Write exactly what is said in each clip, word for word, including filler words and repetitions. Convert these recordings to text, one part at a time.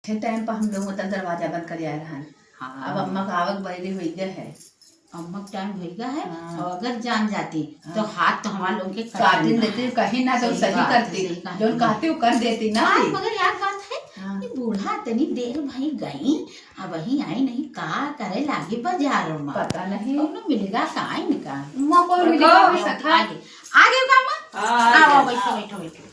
अच्छे टाइम पर हम लोग उधर दरवाजा बंद कर आए रहन। हाँ। अब अम्मा का आवक बहरी हुई गए है। अम्मा का टाइम हुई गया है। हाँ। और अगर जान जाती, हाँ। तो हाथ तो हमारे लोग के काट काटिन देती। देती, कहीं ना तो सही सही बात है, करती। सही बात है। जोन कहती, वो कर देती ना। हाँ, मगर यार बात है, हाँ। ये बूढ़ा इतनी देर भाई गई, अब वहीं आई नहीं, का करे लागी बाजार में? पता नहीं। कौनो मिलेगा का इनका? अम्मा को और मिलेगा कौन? भी सखा। आगे, आगे का अम्मा? हाँ, आओ, आगे। बैठो, बैठो, बैठो, बैठो।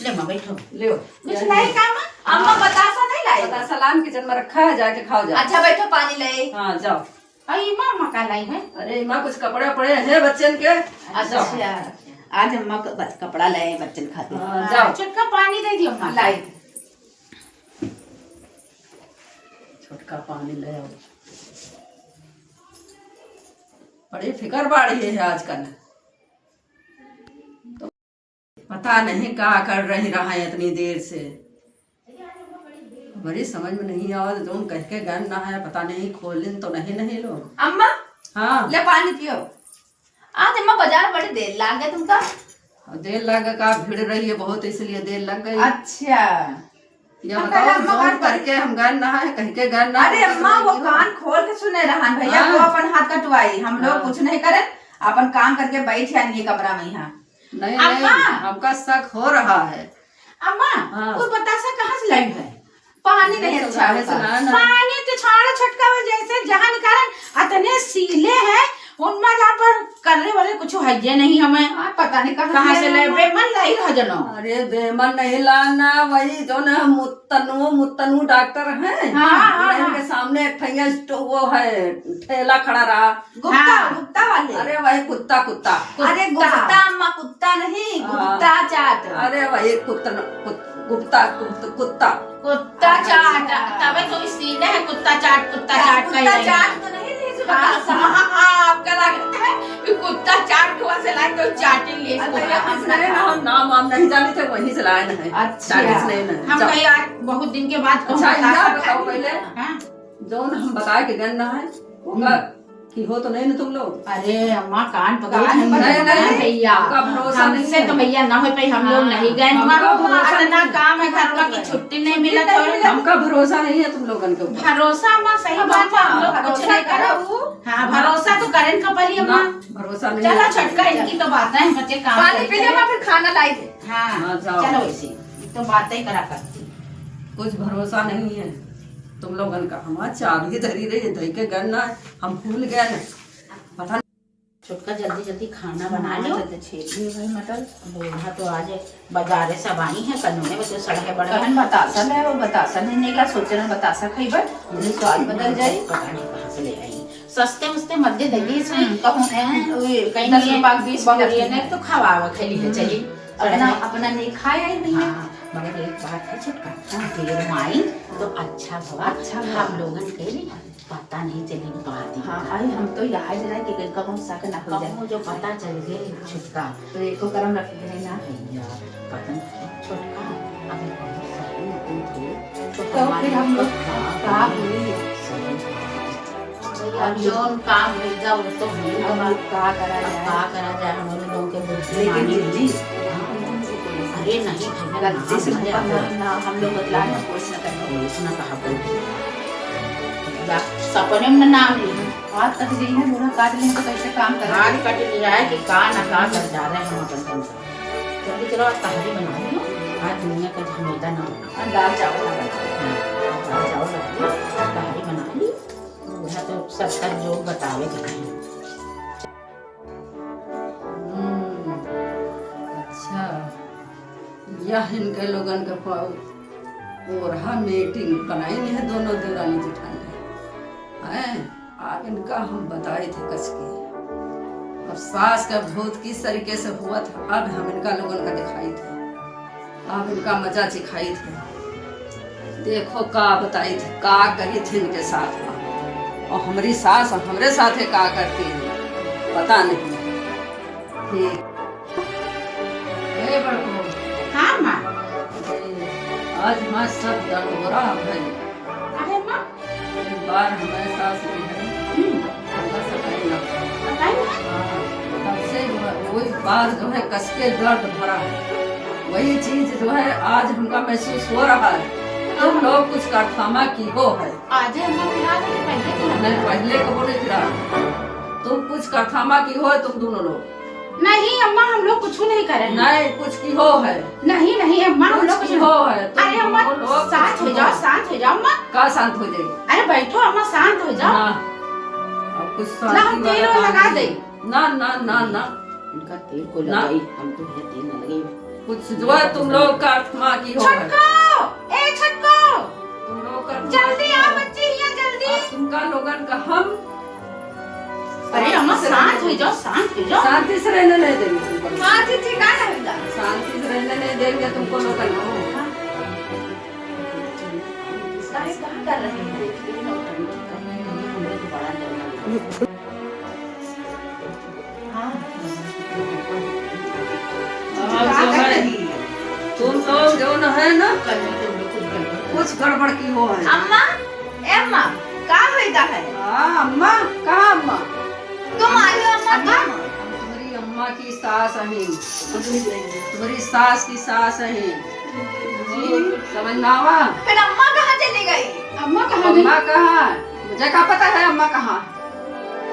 ले माँ, बैठो। ले। कुछ लाई का अम्मा? अम्मा, बतासा नहीं लाई? बतासा लान kitchen में रखा है, जाके खाओ जाओ। अच्छा, बैठो, पानी ले। हाँ, जाओ। अरे, माँ, माँ का लाई है? अरे, माँ, कुछ कपड़े पड़े हैं बच्चन के। अच्छा। जाओ। आज अम्मा क-, ब-, कपड़ा लाए बच्चन खातिर। हाँ, हाँ, जाओ। छोटका पानी दे दियो, माँ। लाई। छोटका पानी ले आओ। बड़ी फिकर बाड़ी है आजकल। तो पता नहीं का कर रही रहा है इतनी देर से। हमारी समझ में नहीं आवत, जौन कह के गन ना है, पता नहीं खोलिन तो नहीं, नहीं लोग। अम्मा, हाँ। ले पानी पियो। आज अम्मा बाजार बड़ी देर लाग गए तुमका। देर लाग गए का, भीड़ रही है बहुत, इसलिए देर लग गई। अच्छा। ये हम बताओ, कहले अम्मा जौन कान खोल करके हम गन ना है, कह के गन ना अरे है, अम्मा, वो कान खोल के सुने रहन भैया, हाँ। वो अपन हाथ कटवाई, हम लोग हाँ। कुछ नहीं करे, अपन काम करके बैठ जाएंगे कमरा में यहाँ। नहीं, अम्मा! नहीं, हमका शक हो रहा है। अम्मा, हाँ। वो बतासा कहाँ से लाई है? पानी नहीं नहीं, अच्छा काहे से होता। ना, ना। पानी तो छाड़ा छटका में जैसे जहाँ निकालन, अतने सीले हैं, उनमें जहाँ पर करने वाले कुछ है ये नहीं हमें। हाँ, पता नहीं कहाँ कहाँ से से लाई, लाई। बेमन लाई हो जनो। अरे, बेमन नहीं लाना, वही जो ना मुत्तनू, मुत्तनू डॉक्टर हैं। हाँ, हाँ, उन्हीं हाँ। के सामने एक ठैया स्टो-, वो है, ठेला खड़ा रहा। गुप्ता, हाँ। गुप्ता वाले। अरे वही कुत्ता, कुत्ता। अरे कुत्ता। गुप्ता अम्मा, कुत्ता नहीं, हाँ। गुप्ता चाट। अरे वही कुत्ता, कुत-, गुप्ता, कुत-, कुत्ता। कुत्ता चाट, अच्छा। तबे तो इसीलिए है कुत्ता चाट, कुत्ता क्या, चाट कुत्ता कह रहे हैं। चाट तो नहीं, नहीं जो हाँ, बतासा। हाँ, हाँ, आपका लगता है कि कुत्ता चाट को से लाइन तो चाट ही लिए अरे, इसको। हम नहीं ना, हम नाम वाम नहीं जाने थे, वहीं से लाए हैं। अच्छा। चाट से नहीं ना, हम जाओ। कहीं आज बहुत दिन के बाद कहूँ अच्छा, बतासा इधर बताओ खाई। पहले। हाँ। जौन हम बता के गन ना है, ओका हम्म। की हो तो नहीं ना तुम लोग? अरे अम्मा, कान पकड़ कान के पकड़ नहीं, नहीं, नहीं। भैया। हमका भरोसा हमसे नहीं है। तो भैया ना हो पाई, हम लोग हाँ, नहीं गए। हमका हमारा भरोसा अतना नहीं है। काम है घर में कि छुट्टी नहीं मिला छुट्टी नहीं तो मिला। हमका भरोसा नहीं है तुम लोगन के ऊपर। भरोसा अम्मा, सही अब बात है, हम लोग अम्मा कुछ भरोसा नहीं करो। करो। हाँ, हाँ। भरोसा तो करें का पड़ी ना, अम्मा। भरोसा नहीं चलो है। छोटका, इनकी तो बातें हैं, बच्चे काम पानी करें। पी ले, मैं फिर खाना लाई दे। हाँ, हाँ, जाओ। चलो इसी, तो बातें करा करती। कुछ भरोसा नहीं है तुम लोगन का। हमार चाबी धरी रही है, धई के गन ना, हम भूल गए ना। पता नहीं। छोटका जल्दी जल्दी खाना बना हाँ, लो। जल्दी छील ली भाई मटर। बूढ़ा तो आज बाजारे सब आई है, कनूने में तो सड़के बड़े कहन बतासा ले, वो बतासा नहीं, नहीं का सोचे ना बतासा खइबे, मुझे स्वाद बदल जाई। पता नहीं कहाँ से ले आई। सस्ते उस्ते मत दे दही से। हम्म, कहूँ, हैं? उई, कहीं दस नहीं, रुपया के बीस बहुरिया रुपया। ने तो खवावा खेली है, हम्म। चली। अपना, चली। अपना नहीं खाए आई भैया। हाँ, मगर एक बात है छोटका, हाँ। देर माई तो अच्छा भवा, अच्छा भवा। हम लोगन के लिए पता नहीं चली बात ही हाँ, का। आई हम तो यहाँ जरा कि कहीं कहूँ शक ना हो जाए। कहूँ जो पता चल गए हाँ। छोटका। तो एको करम रख गए ना। भैया, पता नहीं छोटका, अगर कहूँ शक न हो तो तो हमारी फिर हम लोग तो का का होई? होई? सही बात है। अब जौन काम होइगा, वो तो होइगा। अब का करा अब जाए? का करा जाए? हमरे लोग के बुद्धि लेकिन मानी। दीदी, अरे नहीं, भैया, गलती से ना, ना, ना, हम लोग बतला ना, कुछ ना करना। कुछ ना कहा, कोई। या सपने में नाम ली। हाथ कट गई है, बूढ़ा काट लें तो कैसे काम करें? हाथ कट लिया है कि का ना का कर जा रहे हैं हम अपन संसार। जल्दी चलो, आज तहरी बना लो, आज दुनिया का झमेला ना हो। हाँ, दाल चावल ना बनाओ। हाँ, दाल चावल रख लो, तहरी बना ली। बूढ़ा तो सबका जो बतावे के चाही। हम्म, अच्छा, यह इनके लोगन के पाऊ ओरहा meeting बनाई है दोनों देवरानी जेठानी। हैं, अब इनका हम बताई थे कस के। अब सास का भूत किस तरीके से हुआ था, अब हम इनका लोगन का दिखाई थे। अब इनका मजा चिखाई थे। देखो का बताई थे, का करी थे इनके साथ में। और हमरी सास हमरे साथे का करती है, पता नहीं। ठीक। ए बड़को। हाँ, माँ। आज हमार सब दर्द हो रहा है। काहे, माँ? एक बार हमारे सास भी है। हम्म। हमका सताई ना। सताई ना? हाँ, तब से जो है, वही बार जो है, कस के दर्द भरा है। वही चीज जो है, आज हमका महसूस हो रहा है। तुम लोग कुछ कारनामा किहो है। आजे अम्मा पिला दे कि पहले पिला? नहीं, पहले कबो नहीं पिला। तुम कुछ कारनामा किहो है तुम दोनों लोग। नहीं अम्मा, हम लोग कुछ नहीं करे हैं। नहीं, कुछ किहो है। नहीं, नहीं अम्मा, हम कुछ लोग कुछ किहो नहीं। है। तुम अरे अम्मा, दोनों लोग शांत कुछ हो किहो जाओ, है। शांत हो जाओ अम्मा। का शांत हो जाई? अरे बैठो अम्मा, शांत हो जाओ। ना, अब कुछ ना, हम शांति तेल वाला लगा काम दे। नहीं। ना, ना, ना, ना। इनका तेल को ना। लगाई, हम तो है तेल ना लगाई। कुछ जो है तुम लोग कारनामा किहो है। छोटको, ए छोटको, तुम लोग कारनामा जल्दी किहो आ है। बच्ची, यहाँ जल्दी। आज तुमका लोगन का हम अरे अम्मा, शांत हो जाओ, शांत हो जाओ। शांति से रहने नहीं देंगे तुमको। हाँ जी, ठीक है, रहेगा। शांति से रहने नहीं देंगे तुमको लोगन को। अरे, क्या कर रहे हैं? हाँ। अब जो है, तुम लोग जो न है ना, कुछ गड़बड़ किहो है। अम्मा, ए अम्मा, का होइदा है? हाँ, अम्मा, कहाँ अम्मा? तुम आई हो अम्मा, अम्मा, तुम? हम तुम्हारी अम्मा की सास हैं। तुम्हारी सास की सास हैं। जी, समझ ना आवा? फिर अम्मा कहाँ चली गई? अम्मा कहाँ गई? अम्मा कहाँ? मुझे का पता है अम्मा कहाँ?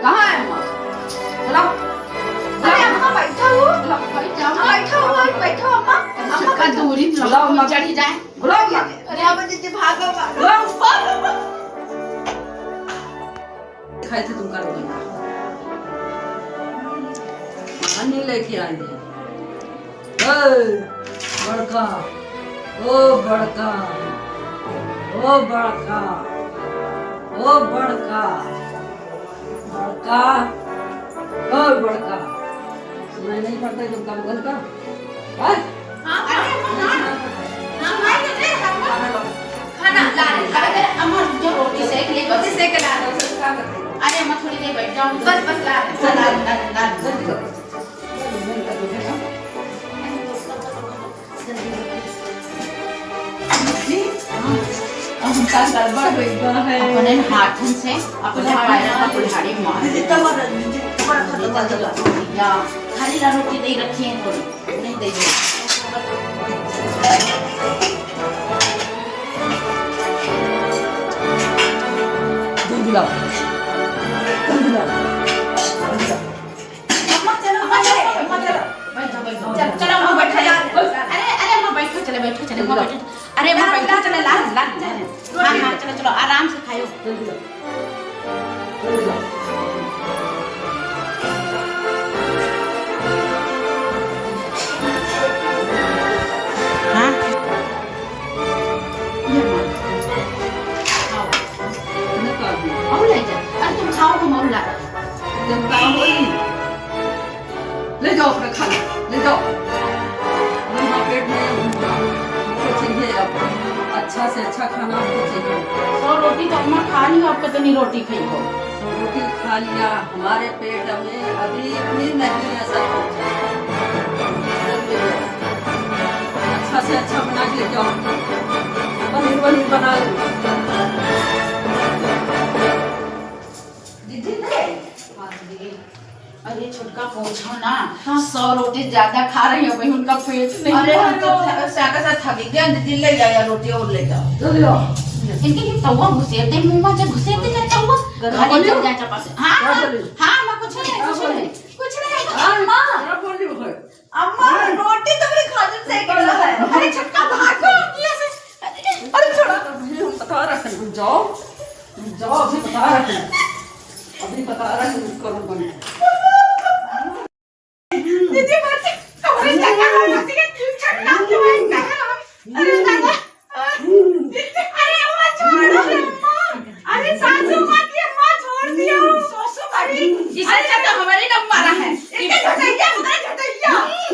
कहाँ है अम्मा? बुलाओ। अरे अम्मा, बैठो। बुलाओ, बैठ जाओ। बैठो, बैठो अम्मा। अरे अम्मा, छोटका, बैठो। दूरी में बुलाओ अम्मा। चढ़ी जाए। बुलाओ अम्मा। अरे अम्मा जी, जी, भागो, भागो। बुलाओ। खाए थे तुमका लोगन का। अन्नी लेके आई है। ए, बड़का, ओ बड़का, ओ बड़का, ओ बड़का, बड़का, ओ बड़का। सुनाई नहीं पड़ता है तुमका लोगन का? हाँ? हाँ, हाँ, हाँ। हाँ, भाई, अरे, हम लोग खाना ला रहे, ला रहे। अरे, अम्मा, जो रोटी सेक ले, रोटी सेक के ला रहे। अरे, अम्मा, थोड़ी देर बैठ जाओ। बस, बस, ला रहे, ला रहे, ला रहे, ला रहे। जल्दी करो। अब उनका गड़बड़ हो गया है। अपने हाथन से, अपने कुल्हाड़ी पैर का ना कुल्हाड़ी मार। दीदी, तब और दीदी, बड़ा खतरनाक लगा। या, खाली ला रोटी दे रखी है थोड़ी। नहीं दे दे। दूध लाओ। दूध लाओ। अम्मा, चलो, अम्मा, चलो, अम्मा, चलो। बैठो, बैठो। चलो, चलो, अम्मा, बैठो। अरे, अरे, अम्मा, बैठो, चलो, बैठो, चलो, अम्मा, बैठो। अरे, अम्मा, बैठो, चलो, ला, ला, ला। हाँ, हाँ, चलो, चलो, आराम से खायो। हाँ। ये लो। खाओ। और ले जा। अरे, तुम खाओ, हम और ला। जब का होई? ले जाओ अपना खाना, ले जाओ। अभी हमारे पेट में हमको चाहिए अब, अच्छा से अच्छा खाना हमको चाहिए। सौ रोटी तो अम्मा खा ली, अब कितनी रोटी खाई हो? सौ रोटी खा लिया, हमारे पेट में अभी इतनी नहीं है सब कुछ। अच्छा से अच्छा बना के ले जाओ, पनीर वनीर बना लो। दीदी, नहीं। हाँ, दीदी। अरे छोटका, पूछो ना। हाँ। सौ रोटी ज्यादा खा रही है भाई, उनका पेट नहीं अरे, भर हम तो रहा। थ-, साका साथ थक गया, दीदी ले जाया रोटी और ले जाओ। जल्दी आओ। इनके लिए तवा घुसेर दे, मुंह में से घुसेर दे, क्या तवा? गरम खाली पानी जल हो? जाए चपाती। हाँ, क्या हाँ, बोली? हाँ, मैं कुछ नहीं, क्या कुछ बोली? नहीं, कुछ नहीं। हाँ, अम्मा। क्या बोली वो? अम्मा, हाँ। रोटी तो मेरे खाने से एक रहा है। अरे छोटका, भागो, ये से, अरे, अरे छोड़ा। अभी हम बता रहे हैं, जाओ। जाओ, अभी बता रहे हैं। अभी बता रहे हैं, कौन बने। दीदी, बच, हमारे जगह हम बच गए। छोटका, तुम्हारे जगह हम। अरे दादा। अरे अम्मा, छोड़ दो अम्मा। अरे सासू माँ की अम्मा, छोड़ दियो। सासू माँ की, अरे, इससे अच्छा तो हमारे नाम मारा है। इनके झटैया, पकड़ा झटैया।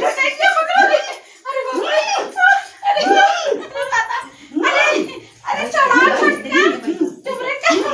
झटैया पकड़ो। अरे बाप रे। अरे, अरे दादा। अरे, अरे छोड़ा, छोड़ दिया। चुप रह, चुप रह।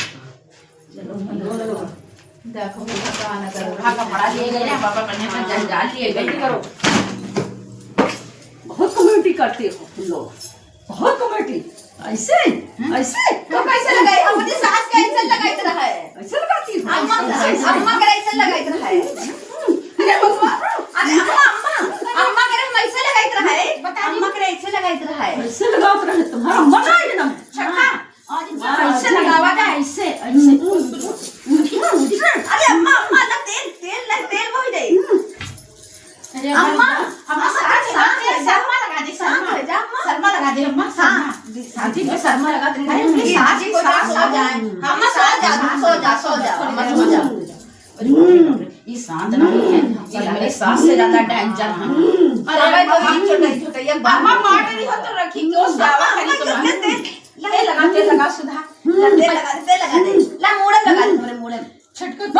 चलो, चलो। देखो, बूढ़ा का आना करो। बूढ़ा का बड़ा लिए गए हैं, बाबा बने में जंजाल लिए गए हैं। जल्दी करो। बहुत कमेटी करते हो तुम लोग, बहुत कमेटी। ऐसे? हम्म। ऐसे? तो कैसे लगाई? अपनी सास के ऐसे लगाइत रहे। ऐसे लगाती हो? अम्मा, ऐसे, ऐसे। अम्मा के ऐसे लगाइत रहे। हम्म। अरे बबुआ, अरे अम्मा, अम्मा, अम्मा के हम ऐसे लगाइत रहे। बता दी। अम्मा के ऐसे लगाइत रहे। ऐसे लगाइत रहे, तुम्हारा अम्मा ना है ना? छक्का। हाँ, ऐसे लगावा था, ऐसे, ऐसे। अरे अम्मा, अम्मा, ला तेल, तेल, ला तेल बोहि दे। अरे अम्मा, अम्मा, अम्मा, साथ, साथ, साथ, शर्मा लगा दे, शांत शर्मा। हो जा, अम्मा। शर्मा लगा दे, अम्मा, हाँ, शर्मा। शांति से शर्मा लगा दे। अरे, अम्मा, सास जी, को सास सो जाए। अम्मा, सो जा, सो जा, सो जा, अम्मा, सो जा। अरे बाप रे, बाप रे, ये शांत नहीं है, ये मेरे सास से ज्यादा danger है। अरे अबे तो अम्मा, ये छोटे, छोटे, ये अम्मा, मार रही हो तो रखी, क्यों जावा करी तुम्हारी? तेल लगा, तेल लगा, सुधा। तेल लगा, तेल लगा दे। ला, मूड़े लगा दे, हमरे मूड़े में। छटकू।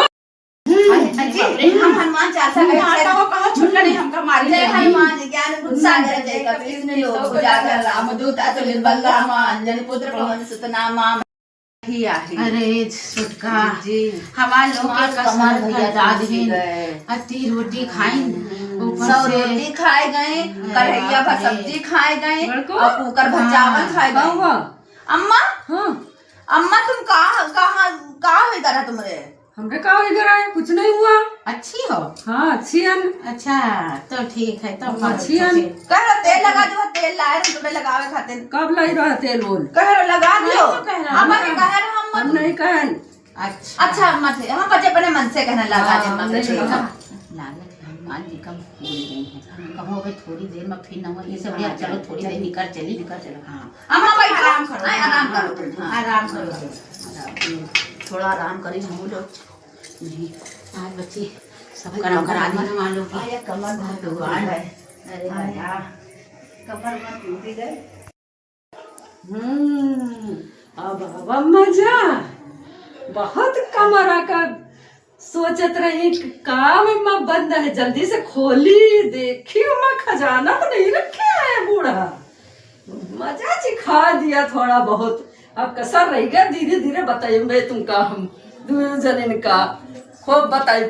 अरे, अरे, बाप रे, हम हनुमान चालीसा का हम्म, अक्षर आता हो, कहो, छुटका नहीं, हमका मारी जय जाएगी। हनुमान ज्ञान गुण सागर जय कपीस तिलोक उजागर रामदूत अतुलित बल धामा अंजनी पुत्र पवन सुत नामा। ही आहे। अरे, छुटका, जी। हमार लोग के हमार कसम कमर भैया खा दाद टूट ही। गए। अत्ती रोटी खाइन, हम्म। ऊपर सौ से रोटी खाए गए, अरे कढ़ैया बाप भर रे। सब्जी खाए गए, बड़को? और कुकर भर हाँ, चावल खाए गए। बउआ। अम्मा? हाँ। अम्मा, तुम का, कहाँ, का होई करा तुमरे? हमरे का होई करा है? कुछ नहीं हुआ। अच्छी हो? हाँ, अच्छी हन। अच्छा, तो ठीक है, तो हम अच्छी हन। कह रहा, तेल लगा दो, तेल लाए रहे तुम्हें लगावे खातिर। कब लाई रहा तेल बोल? कह रहा, लगा दियो। नहीं तो कह रहा। हम नहीं कह रहा, हम हम मत नहीं कहन। अच्छा। अच्छा, मत, हम बच्चे अपने मन से कहना लगा दे, हाँ, मत नहीं कहो। कहा। लागत है, हनुमान जी का भूल गई है। कहो, अबे थोड़ी देर में फिर ना हो, ये सब हाँ, यार, चलो, चलो, थोड़ी देर चलो। निकल चली। निकल चलो, हाँ। अम्मा, बैठो। आराम करो, नहीं, आराम हाँ, करो तुम, हाँ। आराम करो। आराम, थोड़ा आराम करी, हम लोग। नहीं, आज बच्ची, सब आय, करम कमर, करा दी कमर। हमारे लोग की। आय, कमर बहुत बहुत दुख दुख है। है। अरे आय, भैया। कमर में टूट गए। हम्म, अब आवा मजा। बहुत कमरा का सोचत रही कि काम में बंद है, जल्दी से खोली, देखी ओमा खजाना तो नहीं रखे है बूढ़ा। मजा चिखा दिया थोड़ा बहुत, अब कसर रह गया, धीरे धीरे बताइबे तुमका हम दुइ जनिन का, खूब बताई।